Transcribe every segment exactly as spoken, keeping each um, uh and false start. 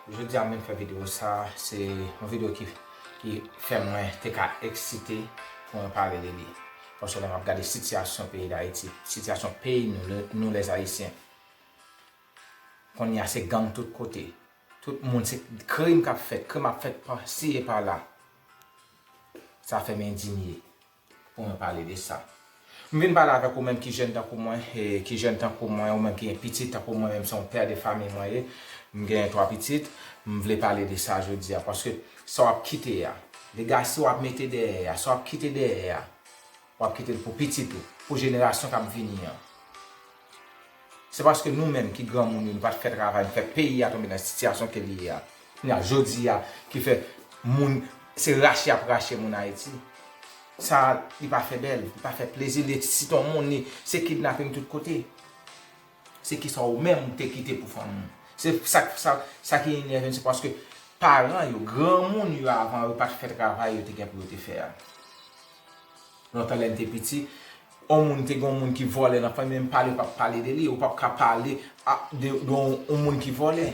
Jodi a m vin fè videyo sa, se yon videyo ki, ki fè mwen te ka eksite pou mwen pale de li. Paske lè m ap gade sitiyasyon peyi Dayiti, sitiyasyon peyi nou, le- nou lèzayisyen, kounye a se gang tout kote. Tout moun, se krim k ap fèt, krim ap fèt pasi e pala. Sa fè m endinye pou mwen pale de sa. M vin pale avèk ou menm ki jèn tankou mwen, e ki jèn tankou mwen, ou menm ki gen pitit tankou mwen menm, se yon pè de fanmi mwen ye. M gen twa pitit, m vle pale de sa jodi a, paske sa w ap kite a, legasi w ap mete dèyè a, sa w ap kite dèyè a, w ap kite l pou pitit ou, pou jenerasyon k ap vini an. Se paske nou menm ki granmoun yo, nou pa t fè travay, nou fè peyi a tonbe nan sitiyasyon ke li ye a. Kounye a, jodi a, ki fè moun, se rache y ap rache moun Ayiti. Sa, li pa fè bèl, li pa fè plezi, li eksite yon moun, li, se kidnaping tout kote. Se kisa ou menm ou te kite pou fanmi w? Se sa, sa, sa ki enève m, se paske paran yo, granmoun yo avan yo pa t fè travay yo te gen pou yo te fè a. Lontan lè n te piti, yon moun te gen yon moun ki vòlè nan fanmi, menm pale, yo p ap pale de li, ou p ap ka pale a, de, de yon, yon moun ki vòlè.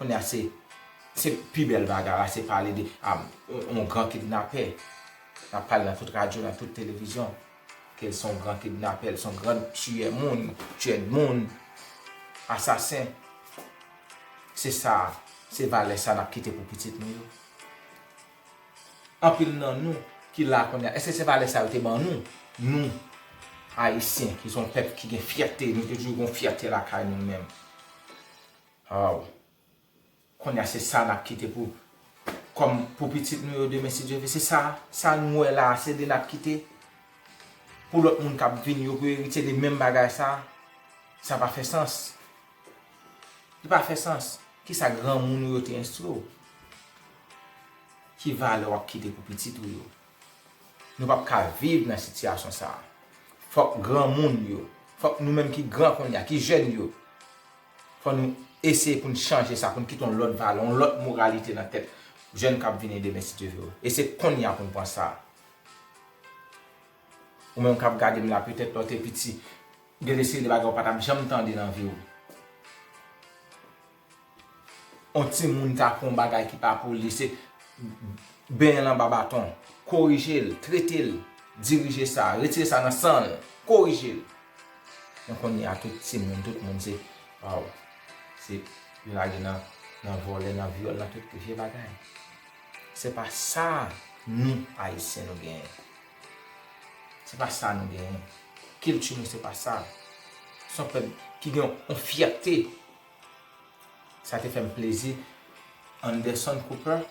Kounye a se, se pi bèl bagay la, se pale de a, yon, yon gran kidnapè. N ap pale nan tout radyo, nan tout televizyon, ke l se yon gran kidnapè, l se yon gran tiyè moun, tiyè moun, asasen. Se sa, se valè sa n ap kite pou pitit nou yo. Anpil nan nou ki la kounye a, èske se valè sa yo te ban nou? Nou, Ayisyen, ki se yon pèp ki gen fyète, nou te toujou gen yon fyète lakay nou menm. Aw. Kounye a se sa n ap kite pou, kòm pou pitit nou yo demen, si Dye vle. Se sa, sa nou wè la a, se li n ap kite pou lòt moun k ap vini yo, pou yo eritye de menm bagay sa a. Sa pa fè sans. Li pa fè sans. Kisa granmoun ou yo te enstwi w? Ki valè w ap kite pou pitit ou yo? Nou p ap ka viv nan sitiyasyon sa a. Fòk granmoun yo, fòk nou menm ki gran kounye a, ki jèn yo, fò nou eseye pou n chanje sa, pou n kite yon lòt valè, yon lòt moralite nan tèt jèn k ap vini demen, si Dye vle. E se kounye a pou n pran sa. Ou menm k ap gade m la, petèt lè w te piti, gen de seri de bagay ou pa t ap janm tande nan vi w. Yon timoun ta fè yon bagay ki pa pou li, se benyen l anba baton, korije l, trete l, dirije sa, retire sa nan san l, korije l. Men kounye a, tout timoun, tout moun se, waw, se yo lage nan, nan vòlè, nan vyòl, nan tout vye bagay. Se pa sa nou, Ayisyen, nou genyen. Se pa sa nou genyen. Kilti nou, se pa sa. Se yon pèp ki gen yon, yon fyète. Sa te fè m plezi. Anderson Cooper,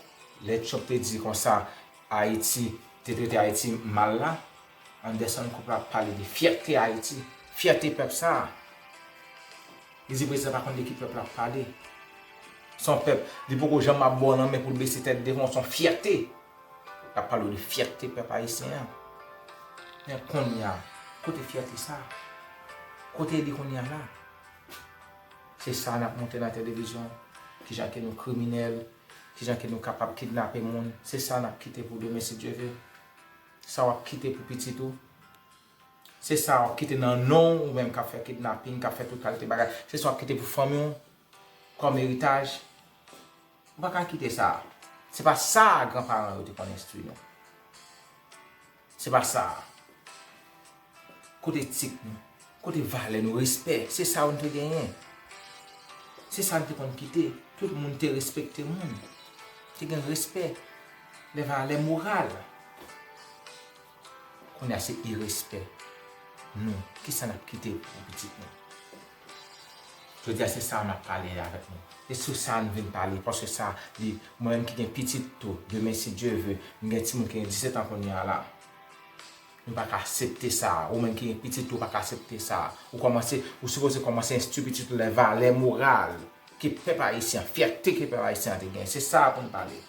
lè Trump te di konsa Ayiti, te trete Ayiti mal la, Anderson Cooper ap pale de fyète Ayiti, fyète pèp sa a. Li di prezidan pa konn de ki pèp l ap pale. Se yon pèp, li poko janm ap ba w nan men pou l bese tèt devan w, se yon fyète. L ap pale w de fyète pèp ayisyen an. Men kounye a, kote fyète sa a? Kote li kounye a la? Se sa n ap montre nan televizyon, kijan ke nou kriminèl, kijan ke nou kapab kidnape moun. Se sa n ap kite pou demen, si Dye vle. Sa w ap kite pou pitit ou. Se sa w ap kite nan non w, ou menm k ap fè kidnaping, k ap fè tout kalite bagay. Se sa w ap kite pou fanmi w, kòm eritaj. Ou pa ka kite sa. Se pa sa granparan yo te konn enstwi nou. Se pa sa. Kote etik nou? Kote valè nou? Respè. Se sa yo n te genyen. Se sa n te konn kite. Tout moun te respekte moun. Te gen respè. Lè valè moral. Kounye a se irespè. Nou, kisa n ap kite pou pitit nou? Jodi a se sa n ap pale avèk nou. E sou sa n vin pale, paske sa, li, mwen menm ki gen pitit tou, demen si Dye vle, m gen timoun ki gen disèt an kounye a la. Nou pa ka aksepte sa. Ou menm ki gen pitit tou, ou pa ka aksepte sa. Ou kòmanse, ou sipoze kòmanse enstwi pitit ou lè valè moral ke pèp ayisyen, fyète ke pèp ayisyen an te gen. Se sa pou n pale.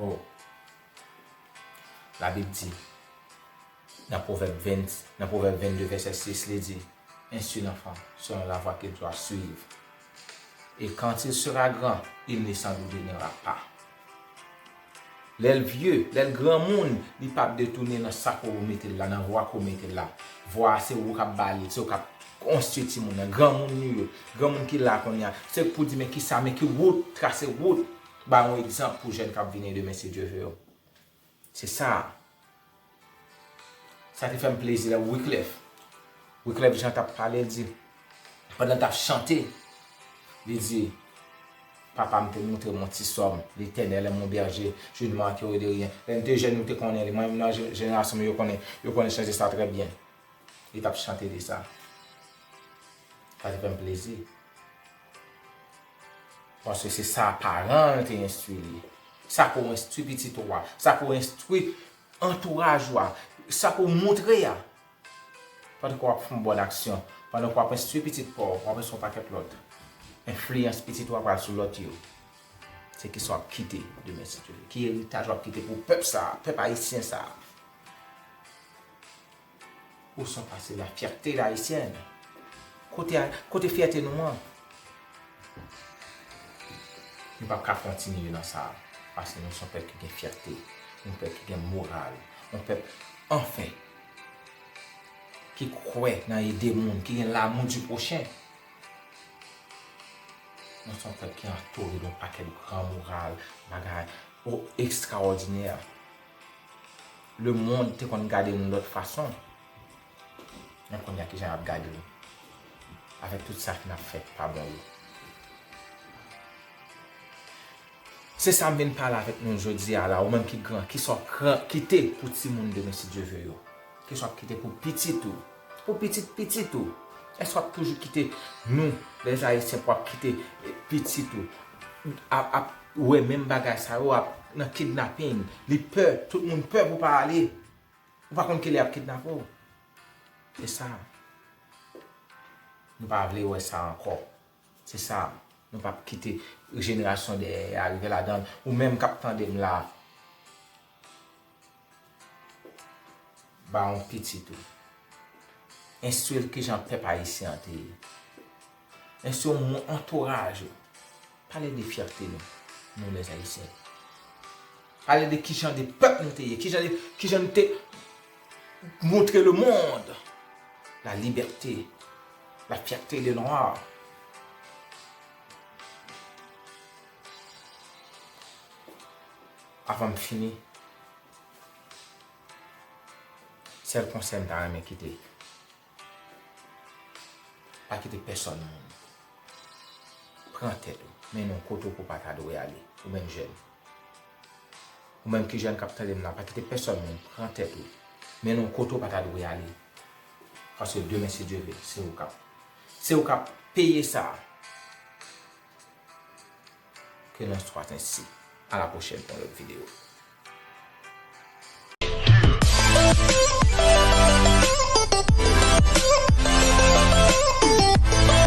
Oh. Labib di, nan Pwovèb ven, nan Pwovèb vennde vèsè sis, li di, instruis l'enfant selon la voie qu'il doit suivre. Et quand il sera grand, il ne s'en détournera pas. Lè l vye, lè l granmoun, li p ap detounen nan sa ke w mete l la, nan vwa ke w mete l la. Vwa a se ou k ap ba li, se ou k ap konstwi timoun nan. Granmoun nou yo, granmoun ki la kounye a, se pou di men kisa, men ki wout, trase wout. Ba yon egzanp pou jèn k ap vini demen si Dye ve yo. Se sa. Sa te fè m plezi lè Wyclef, Wyclef Jean t ap pale, l di, pandan l t ap chante, li di, papa m te montre m yon ti sòm, L'Éternel est mon berger, je ne manquerai de rien. Lè m te jèn, nou te konnen li. Mwen menm nan je- jenerasyon m, yo konnen, yo konnen chante sa trè byen. Li t ap chante de sa. Sa te fè m plezi. Paske se sa paran l te enstwi li. Sa ke w enstwi pitit ou a, sa ke w enstwi antouraj ou a, sa ke w montre a. Pandan ke w ap fè yon bòn aksyon, pandan ke w ap enstwi pitit pa w, w ap enstwi yon pakèt lòt. Enfliyans pitit ou a pral sou lòt yo. Se kisa w ap kite demen si Dye ve. Ki eritaj w ap kite pou pèp sa a, pèp ayisyen sa a. Où sont passées la fierté haïtienne? Kote, kote fyète nou an? Nou p ap ka kontinye nan sa a, paske nou se yon pèp ki gen fyète, yon pèp ki gen moral, yon pèp, anfen, ki kwè nan ede moun, ki gen l'amour du prochain. Nou se yon pèp ki antoure de yon pakèt gran moral, bagay, o, ekstraòdinè. Lemonn te konn gade nou lòt fason. Men kounye a, kijan y ap gade nou? Avèk tout sa ke n ap fè ki pa bon yo. Se sa m vin pale avèk nou jodi a la, ou menm ki gran, kisa w ap kite pou timoun demen si Dye ve yo? Kisa w ap kite pou pitit ou? Pou pitit pitit ou? Èske w ap toujou kite nou, lèzayisyen, pou w ap kite, eh, pitit ou ap, ap wè menm bagay sa yo, ap nan kidnapin? Li pè, tout moun pè pou pa ale. Ou pa konn kilè y ap kidnape w. Se sa. Nou pa vle wè sa ankò. Se sa. Nou p ap kite jenerasyon dèyè a rive ladan l. Ou menm k ap tande m la, ba yon pitit ou. Enstwi l kijan pèp ayisyen an te ye. Enstwi yon moun antouraj ou. Pale de fyète nou, nou lèzayisyen. Pale de kijan de pèp nou te ye, kijan de, kijan nou te montre lemonn la libète, la fyète de nwa. Avan m fini, sèl konsèy m ta renmen kite, pa kite pèsòn moun pran tèt ou, mennen w kote w pa ta dwe ale, ou menm jèn. Ou menm ki jèn k ap tande m la, pa kite pèsòn moun pran tèt ou, mennen w kote w pa ta dwe ale. Paske demen, si Dye ve, se ou k ap, se ou k ap peye sa. Que l'on soit ainsi. À la prochaine pour une autre vidéo.